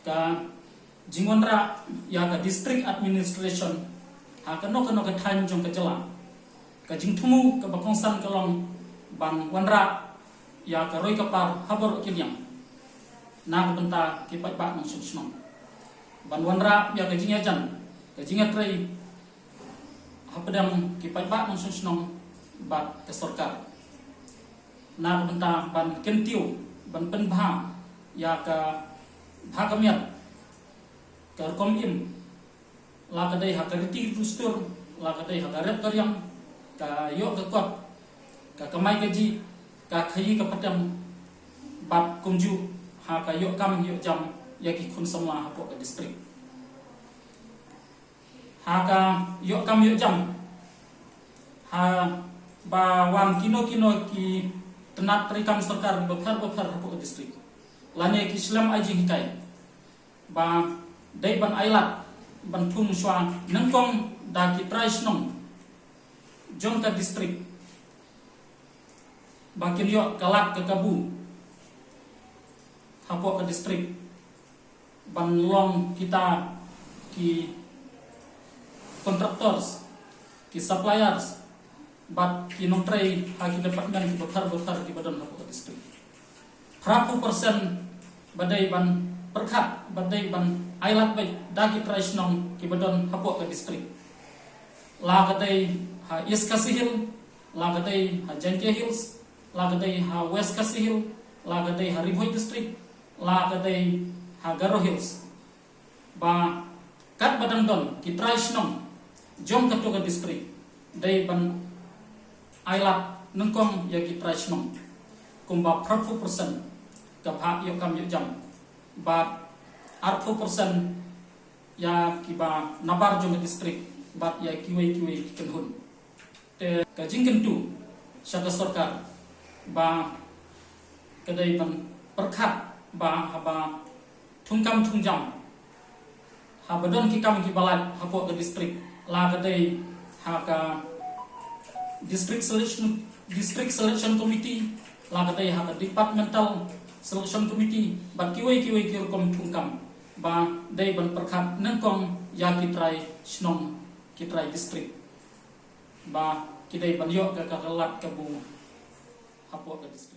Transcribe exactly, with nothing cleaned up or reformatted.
Ka jingwanrah ïa ka district administration ha kano kano ka thaiñ jong ka jylla. Ka jingthmu kaba kongsan ka long ban wanrah ïa ka roi ka par ha baroh ki liang na ka bynta ki paidbah nongshong shnong. Ban wanrah ïa ka jingïajan, ka jingïatrei hapdeng ki paidbah nongshong shnong bad ka sorkar. Na ka bynta ban kyntiew, ban pynbha ïa ka bha ka miat, ka rukom im, la ka dei ha ka riti dustur, la ka dei ha ka rep ka riang, ka ïoh ka kot, ka kamai kajih, ka khaïi ka pateng, bad kumjuh ha ka ïoh kam ïoh jam ïa ki khun samla hapoh ka district. Ha ka ïoh kam ïoh jam, haba wan kino kino ki tnat treikam sorkar bapher bapher hapoh ka district, lane ki slem ai jinghikai, ba dei ban ailad ban thung shuwa nyngkong da ki trai shnong jong ka district, ba kin ïoh ka lad ka kabu hapoh ka district, ban long kita ki contractors, ki suppliers, bad ki nongtrei ha ki department ki bapher bapher kiba don hapoh ka district. Phraphew percent ba dei ban pyrkhat, ba dei ban ailad beit da ki trai shnong kiba don hapoh ka district, la ka dei ha East Khasi Hills, la ka dei ha Jaintia Hills, la ka dei ha West Khasi Hills, la ka dei ha Ri Bhoi District, la ka dei ha Garo Hills. Ba katba dang don ki trai shnong jong kato ka district, dei ban ailad nyngkong ïa ki trai shnong kumba phraphew percent ka bha ïoh kam ïoh jam, bad arphew percent ïa kiba nabar jong ka district, bad ïa kiwei kiwei ki kynhun. Te ka jingkyntu sha ka sorkar ba ka dei ban pyrkhat ba haba thungkam thungjam, haba don ki kam kiba lait hapoh ka district, la ka dei ha ka district selection, district selection committee, la ka dei ha ka departmental selection committee, bad kiwei kiwei ki rukom thungkam, ba dei ban pyrkhat nyngkong ïa ki trai shnong, ki trai district, ba ki dei ban ïoh ka, ka, ka lad kabu hapoh ka district.